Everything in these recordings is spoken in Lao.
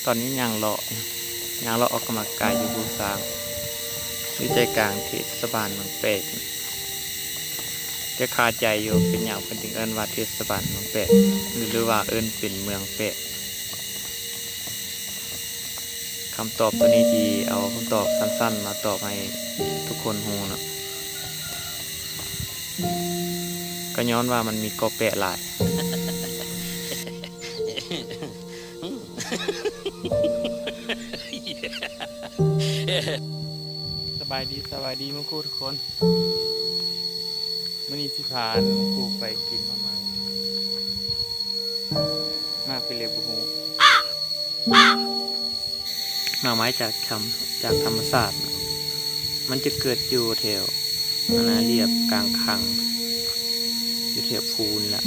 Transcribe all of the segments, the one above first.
ຕອນນີ້ຍ່າງເລາະ ຍ່າງເລາະອອກກຳລັງກາຍຢູ່ພູຊ້າງ ຢູ່ໃຈກາງເທດສະບານເມືອງແປກ. ແຕ່ຄາໃຈຢູ່ ເປັນຫຍັງເພິ່ນຈຶ່ງເອີ້ນວ່າເທດສະບານເມືອງແປກ ຫຼື ຫຼືວ່າເອີ້ນເປັນເມືອງແປກ? ຄຳຕອບໂຕນີ້ຊິເອົາຄຳຕອບສັ້ນໆມາຕອບໃຫ້ທຸກຄົນຮູ້ເນາະ ກໍຍ້ອນວ່າມັນມີເກາະແປະຫຼາຍ. ສະບາຍດີ ສະບາຍດີໝູ່ຄູ່ທຸກຄົນ. ມື້ນີ້ຊິພາໝູ່ຄູ່ໄປກິນໝາກໄມ້ ໝາກພິເລກບໍ່ຮູ້. ໝາກໄມ້ຈາກທຳ ຈາກທຳມະຊາດ ມັນຈະເກີດຢູ່ແຖວ ອັນນະ ລຽບກາງຄັງ ຢູ່ແຖວພູນີ້ລະ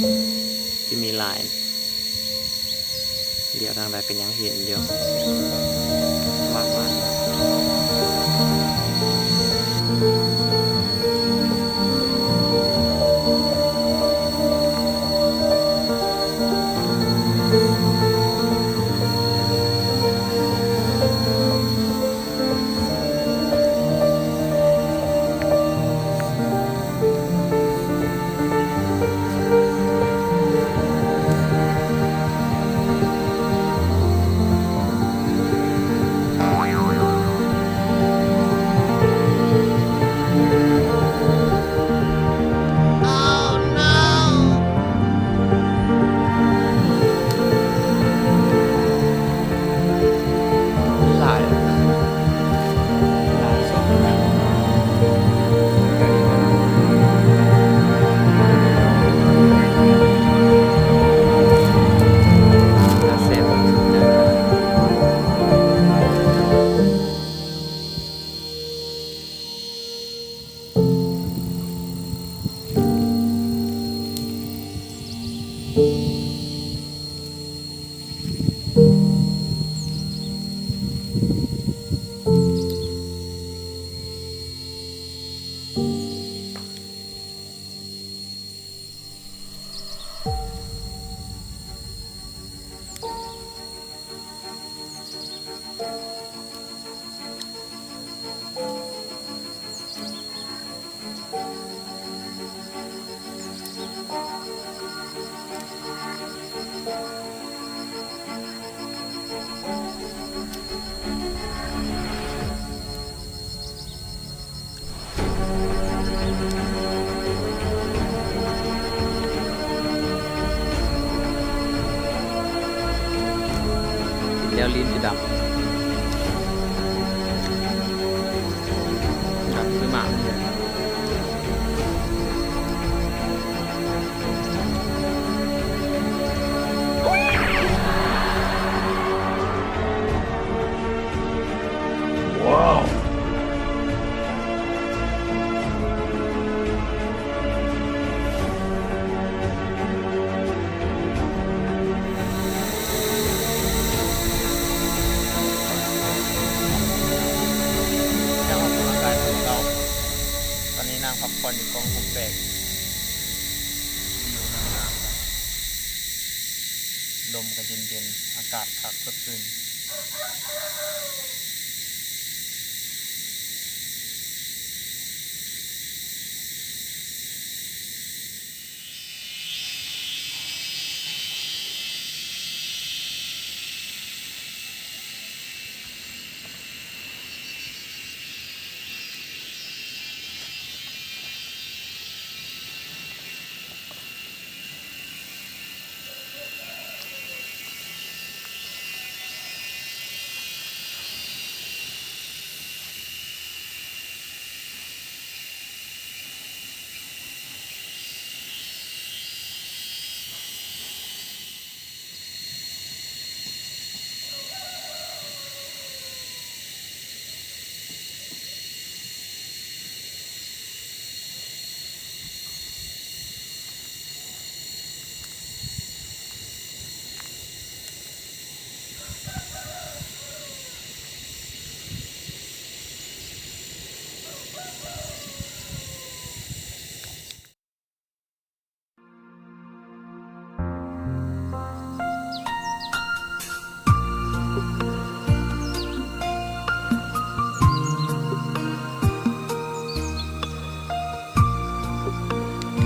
ຈະມີຫຼາຍ. ຫຼຽວທາງໃດກໍຍັງເຫັນຢູ່ ຫວານໆ. ກິນແລ້ວລີ້ນຈະດຳ ດຳຄືໝາກ. ວ້າວ ຈະອອກກຳລັງກາຍຄືເກົ່າ. ຕອນນີ້ນັ່ງພັກຜ່ອນຢູ່ກ້ອງຫົກແປກ ວິວງາມໆ ລົມກໍເຢັນໆ ອາກາດຄັກສົດຊື່ນ.